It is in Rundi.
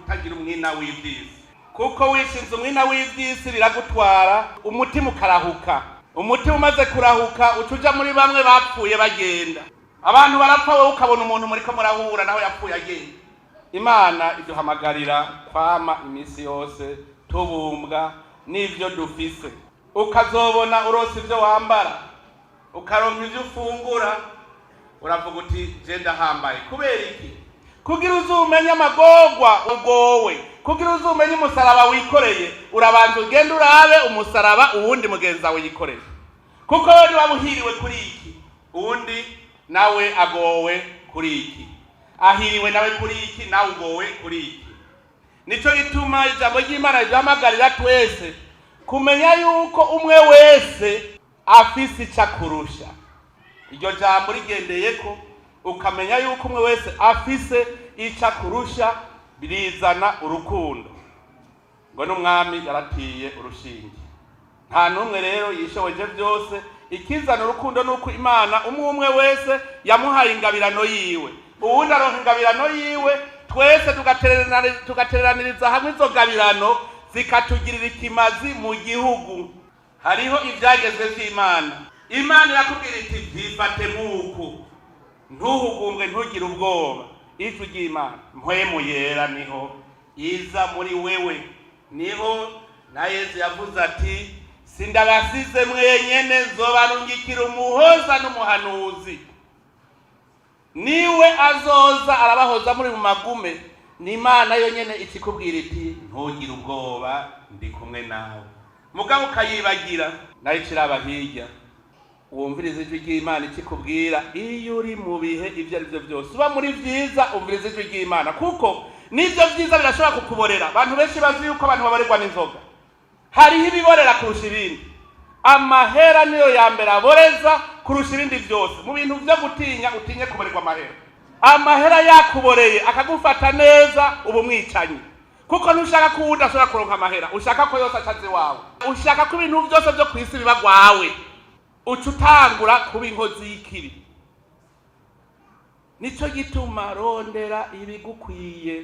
Kutagira umwina w'ivyisi, kuko wishinze umwina w'ivyisi biragutwara umutima ukarahuka. Umutima umaze kurahuka, uca uja muri bamwe bapfuye bagenda. Abantu barapfa, wowe ukabona umuntu muriko murahura naho yapfuye agenda. Imana iduhamagarira kwama iminsi yose tubumbwa n'ivyo dufise. Ukazobona urose ivyo wambara, ukaronka ivyo ufungura, uravuga uti: "Je ndahambaye." Kubera iki? Kugira uzumenye amagorwa ugowe, kugira uzumenye umusaraba wikoreye, urabanza ugende urabe umusaraba uwundi mugenzi wawe yikoreye, kuko we niwaba uhiriwe kuri iki, uwundi nawe agowe kuri iki, ahiriwe nawe kuri iki, nawe ugowe kuri iki. Nico gituma ijambo ry'Imana riduhamagarira twese kumenya yuko umwe wese afise ico akurusha. Iryo jambo rigendeyeko, ukamenya yuko umwe wese afise ico akurusha, birizana urukundo. Ngo n'umwami yaratiye urushinge. Nta n'umwe rero yishoboje byose. Ikizana urukundo ni uko Imana umwe umwe wese yamuhaye ingabirano yiwe, uwundi aronka ingabirano yiwe, twese tugatereraniriza hamwe izo ngabirano, zikatugirira ikimazi mu gihugu. Hariho ibyagezwe vy'Imana. Imana irakubwira iti: "Vyifate nk'uku, ntuhugumbwe, ntugire ubwoba." Ijwi ry'Imana, Mpwemu Yera, niho iza muri wewe. Niho na Yesu yavuze ati: "Sindabasize mwenyene, nzobarungikira umuhoza n'umuhanuzi, niwe azoza arabahoza muri mu magume." Ni Imana yonyene ikikubwira iti: "Ntugire ubwoba, ndi kumwe nawe." Mugabo ukayibagira, nayo ikiraba hirya. Wumviriza ijwi ry'Imana ikikubwira iyo uri mu bihe ibyo ari byo byose. Uba muri vyiza, umviriza ijwi ry'Imana, kuko n'ibyo vyiza birashobora kukuborera. Abantu benshi bazi yuko abantu baborerwa n'inzoga. Hariho ibiborera kurusha ibindi. Amahera niyo ya mbere aboreza kurusha ibindi byose. Mu bintu byo gutinya, utinye kuborerwa amahera. Amahera yakuboreye akagufata neza, uba umwicanyi, kuko ntushaka ko uwundi ashobora kuronka amahera. Ushaka ko yose acaza iwawe, ushaka ko ibintu byose byo ku isi biba gwawe, uca utangura kuba inkozi y'ikibi. Nico gituma rondera ibigukwiye.